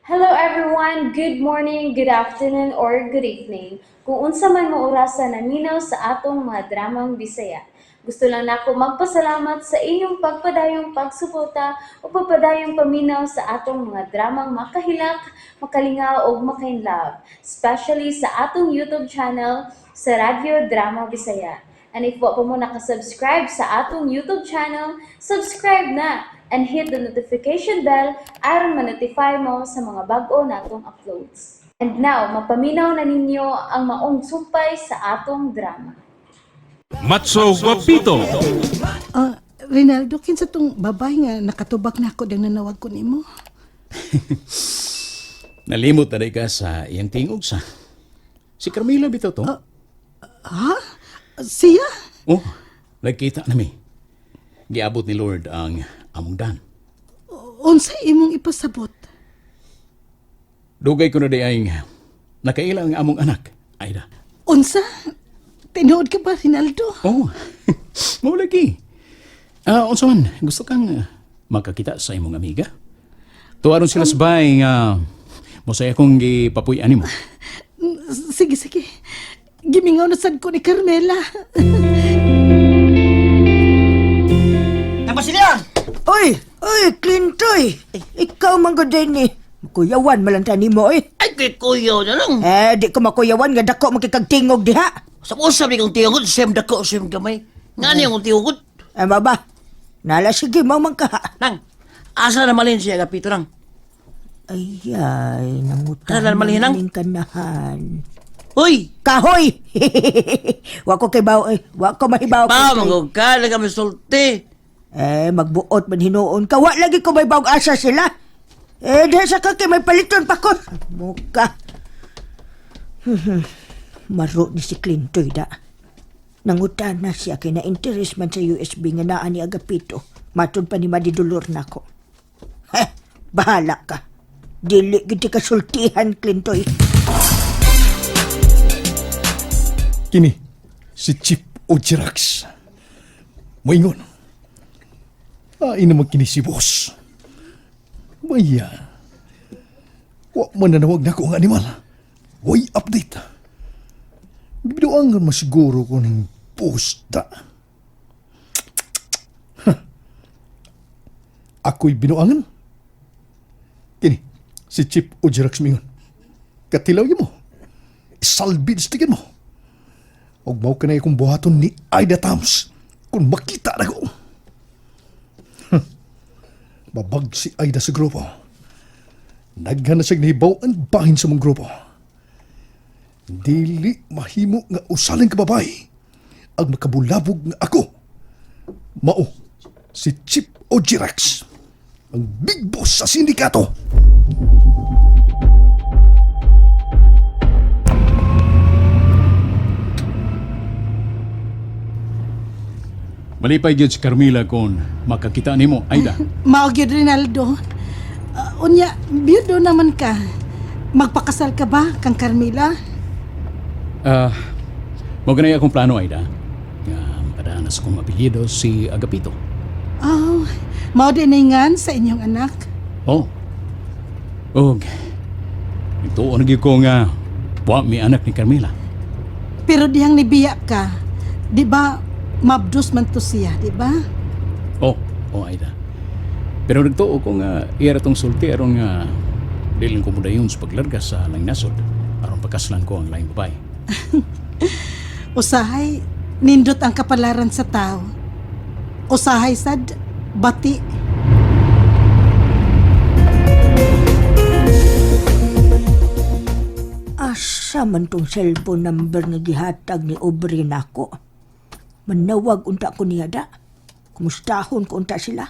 Hello everyone! Good morning, good afternoon, or good evening. Kung unsa man mo orasa naminaw sa atong mga dramang Bisaya. Gusto lang nako magpasalamat sa inyong pagpadayong pagsuporta o pagpadayong paminaw sa atong mga dramang makahilak, makalingaw ug makainlove, especially sa atong YouTube channel sa Radyo Drama Bisaya. And if wa pa mo nakasubscribe sa atong YouTube channel, subscribe na and hit the notification bell aron ma-notify mo sa mga bag-o natong uploads. And now, mapaminaw na ninyo ang maong sumpay sa atong drama. Matso Guapito. Ah, Rinaldo, kinsa tong babae nga nakatubak na ako dang nanawag ko nimo? Nalimot na ka sa iyang tingog sa. Si Carmela bitaw to. Ha? Siya? Oh, nagkita nami. Giabot ni Lord ang among dan. Unsa imong ipasabot? Dugay ko na di ay nakaila ang among anak, Aida. Unsa? Tinuod ka ba, Rinaldo? Oh, mao lagi. Ah, unsa man, gusto kang makakita sa imong amiga? Tuwaron sila sa bahay nga mosaya kong gipapuy-an nimo. Sige, sige. Gimingaw na sad ko ni Carmela. Tapos sila! Oy, oy, Clintoy. Ikaw man gud din ni. Makuyawan man lang tani mo oy. Ay, kay kuya na lang. Eh, di ko makuyawan nga dako makikagtingog diha. Sa usap ni kong tiyungod, siyam dako, siyam gamay. Nga niya kong tiyungod. Eh, baba. Nala sige mo man ka. Nang, asa na malin siya kapito nang. Ay, ay, nangutan. Ano, malhinang? Ning kanahan. Uy! Kahoy! Wa ko kay baw, eh. Wa ko mahibaw. Pa, Clintoy. magog ka, laga may sulti. Eh, magbuot man hinuon ka. Wa lagi ko may bawg asa sila. Eh, dahil sa kaki may paliton pa ko. Muka. Maro ni si Clintoy da. Nangutan na siya kay na-interest man sa USB nga naa ni Agapito. Matod pa ni Madidulor nako. Heh, bahala ka. Dili gid ka sultihan, Clintoy. Kini, si Chief Ojirax. Moingon. Ay naman kini si boss. Maya. Wa man nanawag na ko ang animal. Way update. Binuangan masiguro ko ng posta. Huh. Ako'y binuangan. Kini, si Chief Ojirax mingon. Katilaw mo. Salbid tigin mo. Og mao kanay akong buhaton ni Aida Tams kung makita na ko. Babag si Aida sa grupo. Naghan na siyang nahibaw ang bahin sa mong grupo. Dili mahimo nga usaling kababay ang makabulabog nga ako. Mao si Chip Ojirax, ang big boss sa sindikato. Malipay gyud si Carmela kung makakita nimo, Aida. Mao gyud, Rinaldo. Ah, unya, biyudo naman ka. Magpakasal ka ba kang Carmela? Ah, mao ganay akong plano, Aida. Nga makadaan na sa kong apelyido si Agapito. Oh, mao din ingan sa inyong anak. Oh. Og ito na gyud ko nga wa mi anak ni Carmela. Pero dihang nibiya ka, di ba mabdos man to siya, di ba? Oh, oh Aida. Pero nagtuo ko nga iya ra tong sulti aron nga dili ko modayon sa paglarga sa laing nasod aron pagkaslan ko ang laing babae. Usahay, nindot ang kapalaran sa tao. Usahay sad, bati. Asa man tong cellphone number nga gihatag ni Aubrey nako. Manawag unta ko niya da. Kumustahon ko unta sila.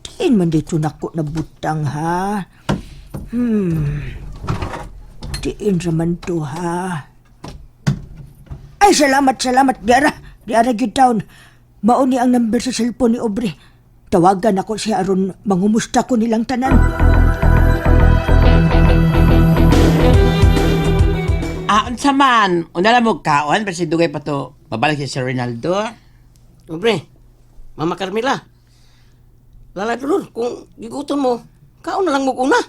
Diin man dito nako na butang ha. Diin raman to ha. Ay, salamat, salamat. Diara, diara gyud taon. Mao ni ang number sa cellphone ni Aubrey. Tawagan ako siya aron mangumusta ko nilang tanan. Ah, unsa man, una lang mo kaon, pero si Dugay pa to, mabalik siya si Rinaldo. Obre, Mama Carmela. Lala dulur, kung gigutom mo, kaon na lang mo una.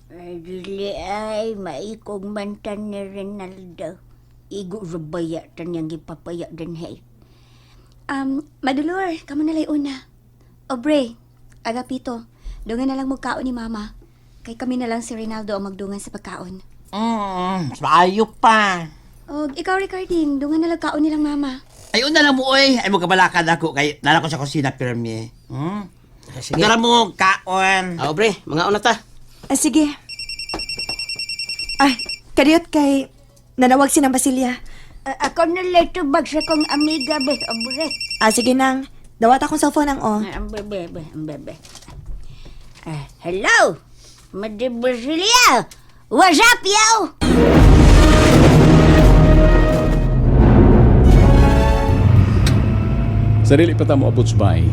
Ay, dili ay, maikog man ta ni Rinaldo. Igo rabaya ta niyang gipapaya din hey. Madulur, kamo na lay una. Obre, Agapito, dungan na lang magkaon ni Mama. Kay kami na lang si Rinaldo ang magdungan sa pagkaon. Maayo pa. Og ikaw, Ricarding, dungan na lang kaon nilang Mama. Ay, una lang mo, oy. Ay, magkabalakad ako. Kay, nala ko sa kusina, pirmi. Hmm? Sige. Tara mo, kaon. Ah, Obre, mga una ta. Ah, sige. Ay, kadiyot kay nanawag si Nang Basilia. Ah, ako na lang tubag sa kong amiga, be, obre. Ah, sige nang. Dawat akong cellphone ang oh. Ah, Ang bebe, be, ang bebe. Ah, hello, Madi Brasilia. What's up, yo? Sarili pa ta mo abot sa bahay.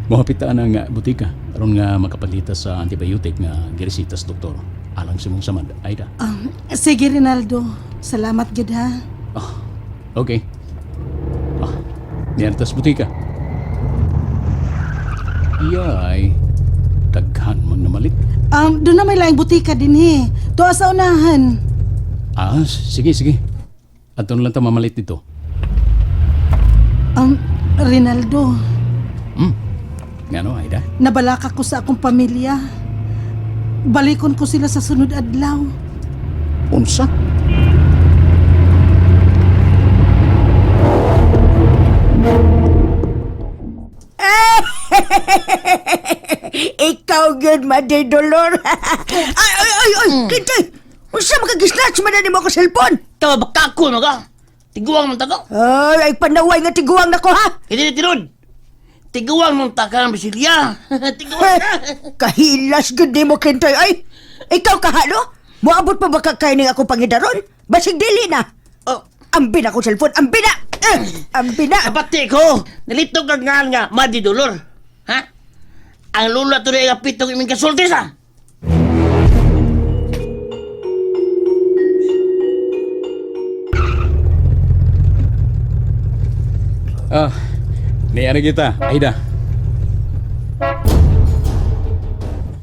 Mohapit ta ang butika aron nga makapalita sa antibiotic nga giresita sa doktor. Alang sa mong samad, Aida. Sige, Rinaldo. Salamat gid ha. Ah, okay. Ah, niyan tas butika. Iyay, daghan man namalit. Doon na may laing butika din eh. Tuwa sa unahan. Ah, sige, sige. Ato na lang ta mamalit dito. Rinaldo, Ngano, Aida? nabalaka ko sa akong pamilya. Balikon ko sila sa sunod adlaw. Unsa? Ikaw gyud Madi Dolor. Ay, ay, ay, ay, Kintoy. Unsa makagisnatch man na nimo ako cellphone? Ikaw, baka ko, no ka? Tiguang mong tago. Ay, ay panaway nga tiguang nako ha. Hindi na tinod. Tiguang mong taka ng Brasilia. Tiguang na. Kahilas gyud nimo Kintoy. Ay, ikaw kahalo? Moabot pa ba ka kay ning ako pangidaron? Basig dili na. Oh, Ambi na akong cellphone, ambi na. Eh, ambi na. Kapati ko, nalito ka nga nga, Madi Dolor. Ha? Ang lula to na pitong iming kasultis, ha? Ah, niyan na kita, Aida.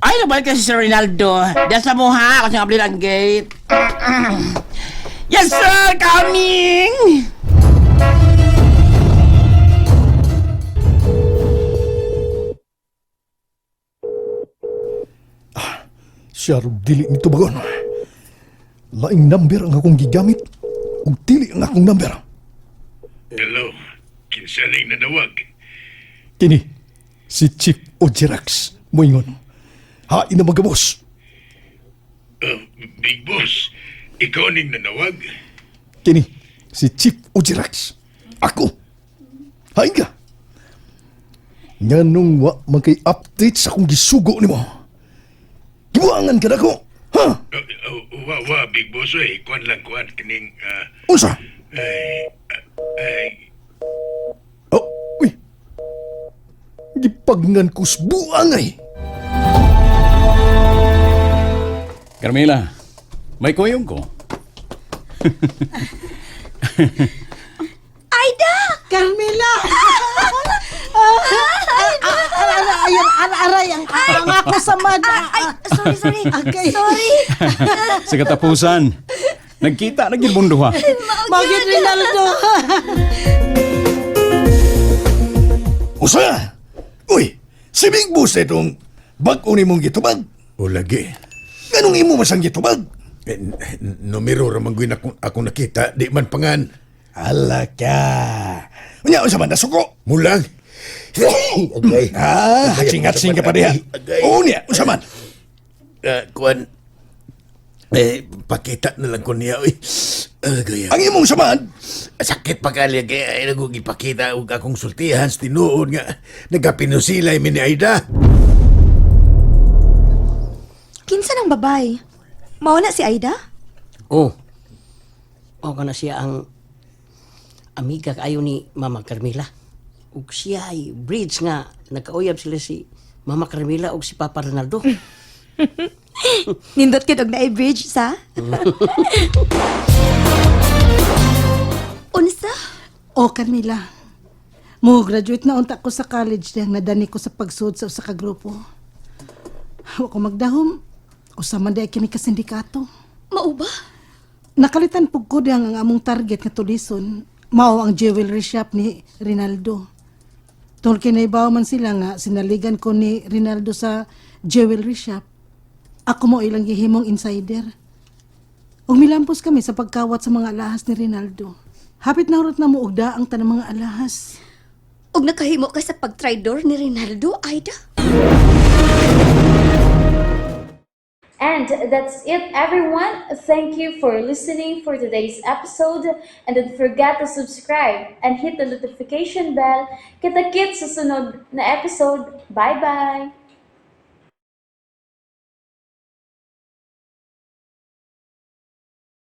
Ay, nabalik kasi si Sir Rinaldo. Diyan sa mo, ha? Kasi nga ang gate. Yes, sir! Coming! Siya rog dili nito bagon. Laing number ang akong gigamit ug dili ang akong number. Hello, kinsa ning nanawag? Kini si Chief Ojirax moingon. Hain na magabos. Big Boss, ikaw ning nanawag? Kini si Chief Ojirax. Ako. Hain ka. Nganong wa man kay update sa akong gisugo nimo. Gibuangan ka nako. Ha? Wa wa Big Boss oy, kuan lang kuan kining Unsa? ay, ay, Oh, uy. Gipagnan ko sa buang ay. Carmela, may kuyong ko. Aida! Carmela! Aray, aray, aray, ang ako sa mad. Ay, sorry, sorry. Okay. Sorry. Sa katapusan, nagkita na gid mong duha. Magid Rinaldo. Usa! Uy, si Big Boss na itong bag-o ni mong gitubag. O lagi. Ganong imo masang gitubag? Eh, numero ra man gyud akong nakita, di man pangan. Ala ka. Unya, unsa man nasuko? Mulang. Okay. Ah, hatsing-hatsing ka pa diha. Agay. Oo niya, unsa man? Kuan. Eh, pakita na lang ko niya, oy. Agay. Ang imong samad, Sakit pa kali kaya ay nagugipakita ipakita og akong sultihan sa tinuod nga nagapinusilay mi ni Aida. Kinsa nang babay? Mao na si Aida? Oh. O kana siya ang amiga kaayo ni Mama Carmela. Ug siya ay bridge nga nagkauyab sila si Mama Carmela ug si Papa Ronaldo. Nindot kid og naay bridge sa? Unsa? Oh, Carmela. Mo graduate na unta ko sa college diyang nadani ko sa pagsud sa usa ka grupo. Wa ko magdahom. Usa man di kini ka sindikato. Mao ba? Nakalitan pug ko diyang ang among target nga tulison mao ang jewelry shop ni Rinaldo. Tungod kay naibaw man sila nga sinaligan ko ni Rinaldo sa jewelry shop. Ako mo ilang gihimong insider. Ug milampos kami sa pagkawat sa mga alahas ni Rinaldo. Hapit na urot na mo og daang tanang mga alahas. Ug nakahimo ka sa pagtraidor ni Rinaldo, Aida? And that's it, everyone. Thank you for listening for today's episode. And don't forget to subscribe and hit the notification bell. Kita-kits sa sunod na episode. Bye-bye!